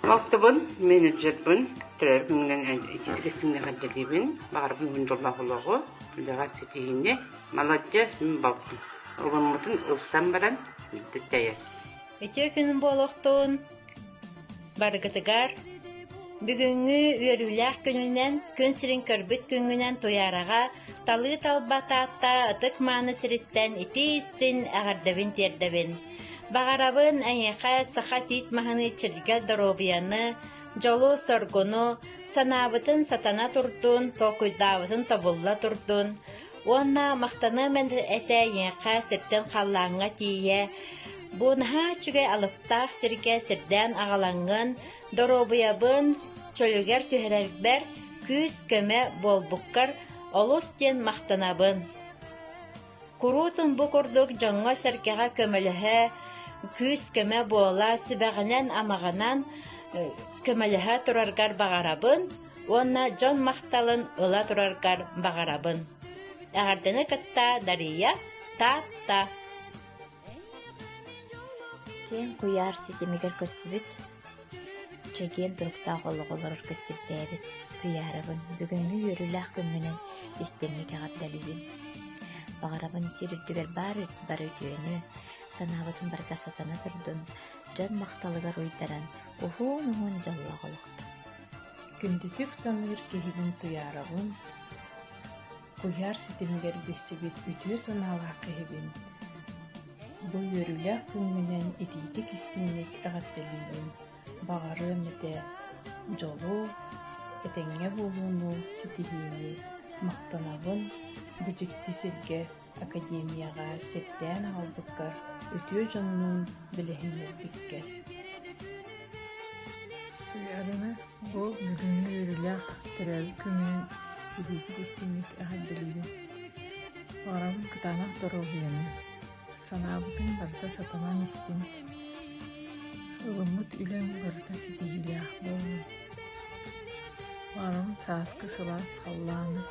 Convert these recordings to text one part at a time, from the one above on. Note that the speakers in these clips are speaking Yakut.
Балтыбын, менеджербын, төрөөбүт күҥҥүнэн итиитик истиҥник эҕэрдэлиибин. Баҕарабын уһун дьоллоох олоҕу, үлэҕэр ситиһиини. Маладьыас, мин балтым. Ылыммытын ылсан баран, тэйэр. Үтүө күн буолуохтун барыгытыгар бүгүҥҥү үөрүүлээх күнүнэн, күн сирин көрбүт күҥҥүнэн Туйаараҕа талыы-талба Таатта ытык-мааны сириттэн итии-истин эҕэрдэбин тиэрдэбин. Баҕарабын эйиэхэ саха тиит маһыныы чиргэл доруобуйаны, дьолу-соргуну, санаабытын сатана турдун, толкуйдаабытын тобулла турдун уонна махтаныам этэ эйиэхэ сиртэн халлааҥҥа тиийэ бу наһаа үчүгэй алыптаах сиргэ сирдээн аҕалаҥҥын, доруобуйабын чөлүгэр түһэрэрбэр күүс-көмө буолбуккар олус диэн махтанабын. Куруутун бу курдук дьоҥҥо-сэргэҕэ көмөлөһө, күүс-көмө буола, сүбэҕинэн-амаҕынан көмөлөһө тураргар баҕарабын уонна дьон махталын ыла тураргар баҕарабын. Эҕэрдэни кытта Дария Таатта. Киэҥ куйаар ситимигэр көрсүбүт Чэгиэн туруктаах олоҕу олорорго сирдээбит Туйаарабын бүгүҥҥү үөрүүлээх күҥҥүнэн истиҥник эҕэрдэлиибин. Баҕарабын сир үрдүгэр баар бары үтүөнү, санаабытын барыта сатана турдун, дьон махталыгар уйдаран, уһуун-уһун дьоллоох олохтон. Күндүтүк саныыр киһибин Туйаарабын Куйаар ситимигэр билсибит үтүө санаалаах киһибин бу үөрүүлээх күҥҥүнэн итиитик-истиҥник эҕэрдэлиибин, баҕарыам этэ дьолу, этэҥҥэ буолууну, ситиһиини, махтанабын бу дьикти сиргэ академияҕа сирдээн аҕалбыккар, үтүө дьоннуун билиһиннэрбиккэр. Туйаарыны бу бүгүҥҥү үөрүүлээх төрөөбүт күҥүнэн итиитик истиҥник эҕэрдэлиибин. Баҕарабын кытаанах доруобуйаны, санаабытыҥ барыта сатанан истин, ылыммыт үлэҥ барыта ситиһиилээх буоллун. Баҕарабын сааскы сылаас халлааны,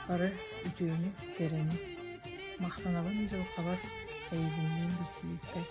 бары үтүөнү, кэрэни. Махтанабын дьылҕабар эйигинниин билсибиппэр.